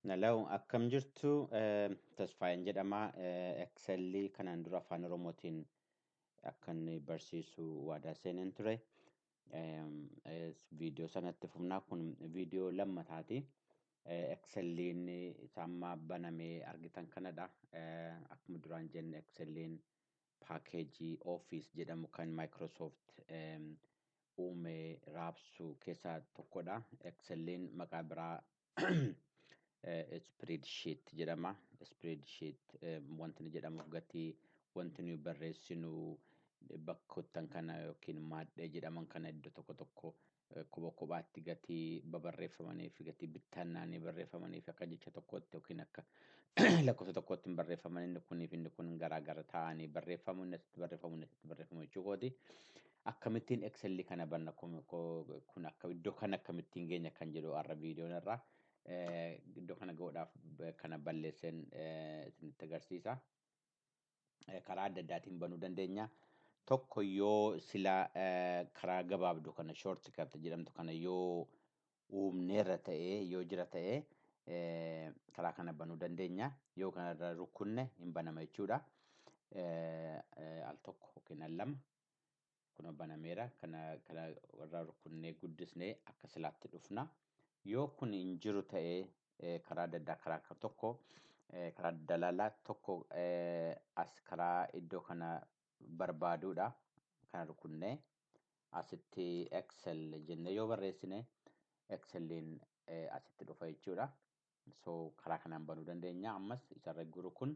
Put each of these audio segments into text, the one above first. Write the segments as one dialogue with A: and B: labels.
A: Hello, akkam jirtu? Tasfaayeen jedhama. Excelii kanaan dura Afaan Oromootiin akka inni barsiisu waadaa seeneen ture. Viidiyoo sanatti fufnaa, kun viidiyoo lammataati. Exceliin isa amma banamee argitan kanadha. Akkuma duraan jenne, Exceliin paakeejii Office jedhamu kan Microsoft uumee raabsu keessaa tokkodha. Exceliin maqaa biraa spreadsheet jedhama. Spreadsheet wanti inni jedhamuuf gatii wanti nuyi barreessinu bakkoottan kana yookiin maadhee jedhaman kana iddoo tokko tokko kopha kophaatti gatii babarreeffamanii fi gatii bittannaanii barreeffamanii fi akka jecha tokkootti yookiin akka lakkoofsa tokkootti hin barreeffaman, inni kunii fi inni kun garaagara ta'anii barreeffamu, inni asitti barreeffamu, inni asitti barreeffamu jechuu kooti. Akkamittiin Excel kana banna, kun akka iddoo kana akkamittiin geenya kan jedhu har'a viidiyoon irraa iddoo kana ga'uudhaaf kana balleesseen isinitti agarsiisa. Karaa adda addaatiin banuu dandeenya. Tokko, yoo sila karaa gabaabduu kana, shortcut jedhamtu kana, yoo uumneerra ta'ee, yoo jira ta'ee, karaa kana banuu dandeenya. Yoo kanarra rukunne hin banama jechuudha. Al tokko yookiin al lama kun banameera. Kana irra rukunnee guddisnee akka silaatti dhufna. Yoo kun hin jiru ta'ee, karaa adda addaa, karaa tokko, karaa dalaalaa tokko, as karaa iddoo kana barbaaduudha. Kana rukunnee asitti Excel jennee yoo barreessine Exceliin asitti dhufa jechuudha. So karaa kanaan banuu dandeenya. Ammas isarra guru kun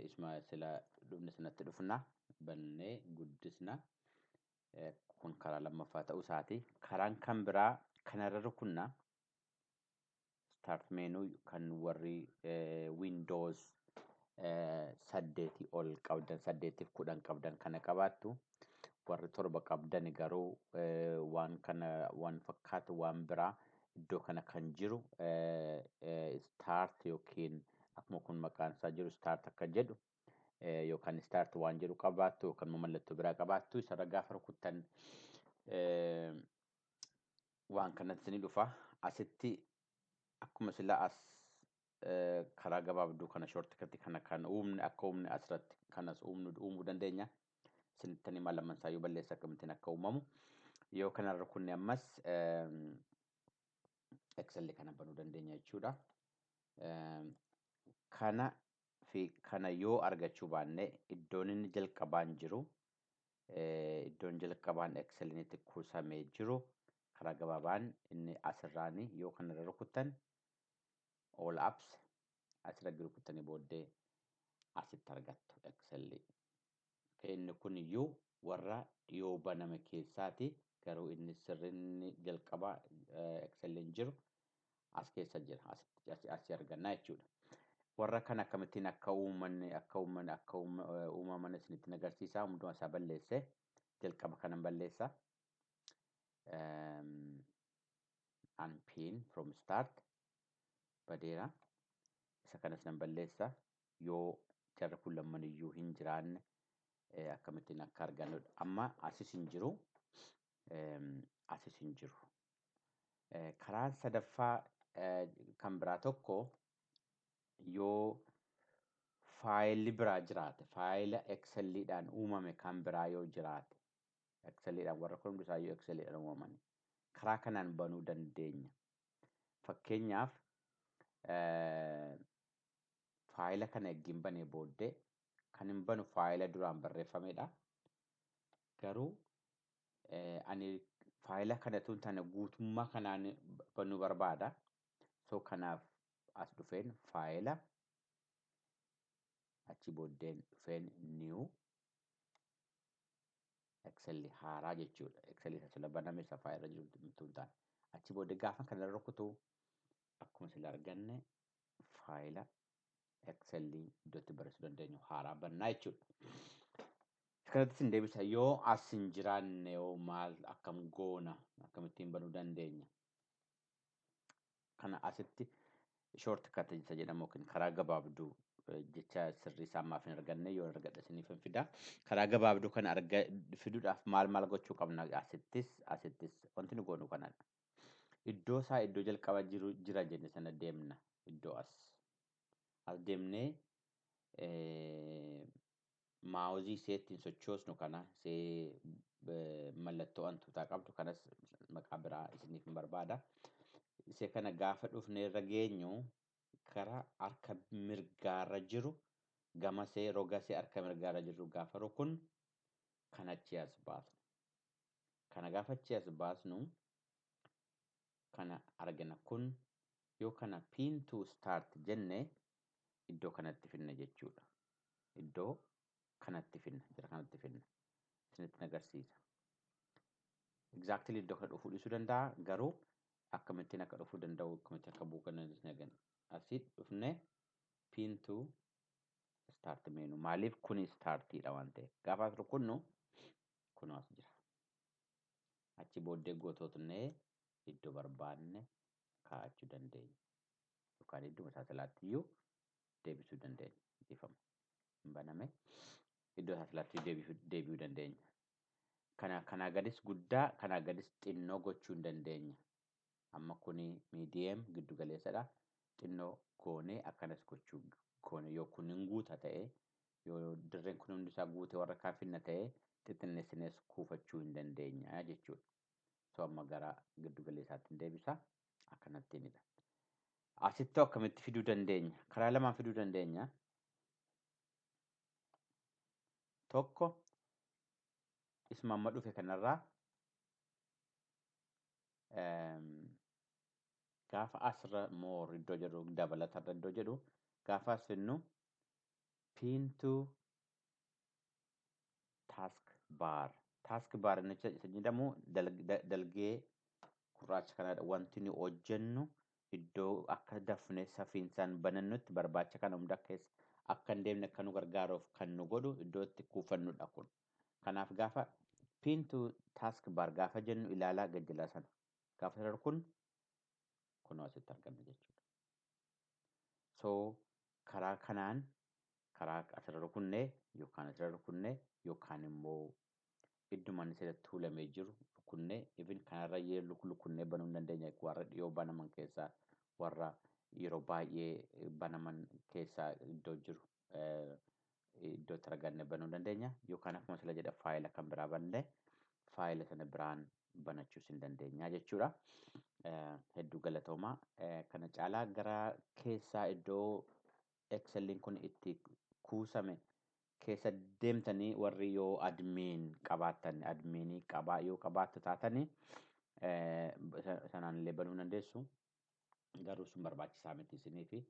A: isuma sila dhufne sanatti dhufna, bannee guddisna. Kun karaa lammaffaa ta'uu isaati. Karaan kan biraa kanarra rukunna. Start menu kan warri Windows 8 ol qabdan, 8f 10 qabdan kana qabaattu. Warri 7 qabdan garuu waan kana waan fakkaatu waan biraa iddoo kana kan jiru start yookiin akkuma kun maqaan isaa jiru start akka jedhu yookaan start waan jedhu qabaattu yookaan mallattoo biraa qabaattu, isarra gaafa rukuttan waan kanatti ni dhufa. Asitti akkuma sila as karaa gabaabduu kana, shortcut kana kan uumne, akka uumne asirratti kanas uumnu uumuu dandeenya. Isinittan himaa, lamman isaayyuu balleessa, akkamittiin akka uumamu. Yoo kanarra rukunne ammas Excel kana banuu dandeenya jechuudha. Kana fi kana yoo argachuu baanne, iddoon inni jalqabaan jiru, iddoon jalqabaan Excel itti kuusamee jiru, karaa gabaabaan inni asirraani yoo kanarra rukuttan all apps asirra rukuttanii booddee asitti argattu Excel. Inni kun iyyuu warra dhiyoo baname keessaati, garuu inni sirrinni jalqaba Exceliin jiru as keessa jira, asii argannaa jechuudha. Warra kana akkamittiin akka uumaman isinitti agarsiisa. Hunduma isaa balleesse, jalqaba kanan balleessa. Unpin from start badeera. Isa kanas nan balleessa. Yoo jarri kun lamman iyyuu hin jiraanne akkamittiin akka argannudha. Amma asis hin jiru. Asis hin jiru. Karaan sadaffaa kan biraa tokko, yoo faayilli biraa jiraate, faayila Exceliidhaan uumame kan biraa yoo jiraate, Exceliidhaan, warra kun hundisaayyuu Exceliidhaan uumaman, karaa kanaan banuu dandeenya. Fakkeenyaaf, faayila kana ergiin banee booddee kan hin banu faayila duraan barreeffamedha. Garuu ani faayila kanatu hin taane guutummaa kanaan banuu barbaada. So kanaaf as dhufeen faayila, achi booddeen dhufeen new Excel haaraa jechuudha. Excel isa sila baname, isa faayila jiru hin taane. Achi booddee gaafa kana rukutu akkuma sila arganne faayila Excel iddootti barreessuu dandeenyu haaraa bannaa jechuudha. Kanatti isin deebisa, yoo as hin jiraanne yoo maal akkam goona, akkamittiin banuu dandeenya? Kana asitti shortcut isa jedhamu yookiin karaa gabaabduu, jecha sirrii isaa ammaaf hin arganne, yoo argadhe isiniif hin fida. Karaa gabaabduu kana arga fiduudhaaf maal maal gochuu qabna? Asittis wanti nu goonu kanadha. Iddoo isaa iddoo jalqaba jiru jira jenne sana deemna. Iddoo as. As deemnee maawuzii ishee ittiin sochoosnu kana ishee mallattoo hantuutaa qabdu kanas maqaa biraa isiniif hin barbaada. Ishee kana gaafa dhufnee irra geenyu karaa harka mirgaarra jiru gamasee rogasee harka mirgaarra jiru gaafa rukun kan achi as baasnu. Kana gaafa achi as baasnu kana argina kun yoo kana pin to start jenne iddoo kanatti finna jechuudha. Iddoo kanatti finna, jara kanatti finna. Isinitti agarsiisa. Exactly iddoo kana dhufuu dhiisuu danda'a garuu akkamittiin akka dhufuu danda'u akkamittiin akka bu'uu kan danda'u asii dhufne pin to start menu maaliif kuni startiidha waan ta'eef gaafa as rukunnu kunoo as jira. Achi booddee goototnee iddoo barbaanne kaa'achuu dandeenya. Yookaan idduma isaa silaatti iyyuu deebisuu dandeenya. Dhiifama. Hin baname. Iddoo isaa silaatti deebi'uu dandeenya. Kana kanaa gadis guddaa kanaa gadis xinnoo gochuu hin dandeenya. Amma kuni miidiyeem giddu galeessadha. Xinnoo goonee akkanas gochuu goone yoo kun hin guuta ta'e yoo dirreen kun hundi isaa guute warra kaan finna ta'e xixinneessinees kuufachuu hin dandeenya jechuudha. So amma gara giddu galeessaatti hin deebisa. Akkanattiinidha. Asitti akkamitti fiduu dandeenya? Karaa lamaan fiduu dandeenya. Tokko isuma amma dhufe kanarraa gaafa asirra more iddoo jedhu dabalatarra iddoo jedhu gaafa as finnu pin to task bar. Task bar inni isa jedhamu dalgee gurraacha kanadha. Wanti nu hojjennu iddoo akka dafnee safiinsaan banannutti barbaacha kana hunda keessa akka hin deemne akka nu gargaaruuf kan nu godhu iddoo itti kuufannudha kun. Kanaaf gaafa pin to task bar gaafa jennu ilaalaa gajjallaa sana. Gaafa sarara kun kunoo asitti arganna jechuudha. So karaa kanaan karaa asirra rukunnee yookaan asirra rukunnee yookaan immoo idduma inni asirratti tuulamee jiru rukunnee even kanarra rukunnee banuu hin dandeenya warra dhiyoo banaman keessaa warra yeroo baay'ee banaman keessaa iddoo jiru iddoo itti arganne banuu dandeenya yookaan akkuma sila jedha faayila kan biraa banne faayila sana biraan banachuus hin dandeenya jechuudha. Hedduu galatoomaa. Kana caalaa gara keessaa iddoo Exceliin kun itti kuusame keessa deemtanii warri yoo admin qabaattan adminii qabaa yoo qabaattu taatanii sanaan illee banuu dandeessu. Garuu sun barbaachisaa miti isiniifi.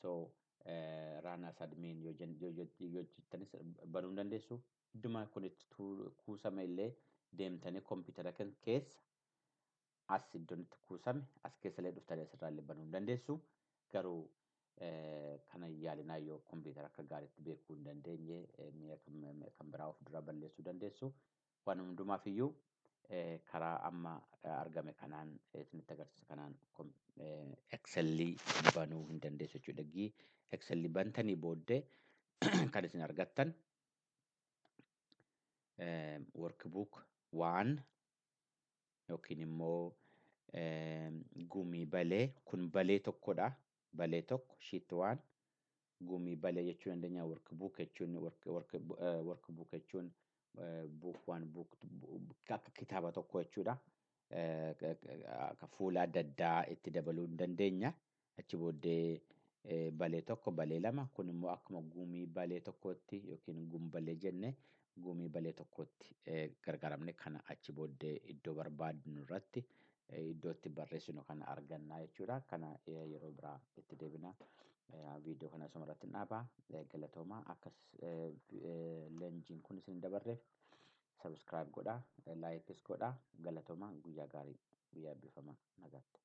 A: So run as admin yoo jettanis banuu dandeessu. Idduma kun itti kuusame illee deemtanii kompiitara kan keessa as iddoon itti kuusame as keessa illee dhuftanii asirraa illee banuu dandeessu. Garuu kana yaalinaa yoo kompiitara akka gaariitti beekuu hin dandeenye mi'a kan biraa of dura balleessuu dandeessu. Waan hundumaaf iyyuu karaa amma argame kanaan isinitti agarsiisa kanaan Excelii banuu hin dandeessu jechuudha. Gii Excelii bantanii booddee kan isin argattan workbook waan yookiin immoo gumii balee kun balee tokkodha. Balee tokko sheet waan gumii balee jechuu dandeenya. Workbook jechuun workbook jechuun book waan book akka kitaaba tokko jechuudha. Akka fuula adda addaa itti dabaluu hin dandeenya. Achi booddee balee tokko balee lama kun immoo akkuma gumii balee tokkootti yookiin gumbalee jenne gumii balee tokkootti gargaaramne kana achi booddee iddoo barbaadnu irratti iddoo itti barreessinu kana argannaa jechuudha. Kana yeroo biraa itti deebina. Viidiyoo kana asuma irratti dhaabaa. Galatoomaa akkas leenjiin kun isin dabarreef subscribe godhaa, likeis godhaa. Galatoomaa guyyaa gaarii guyyaa eebbifamaa nagaatti.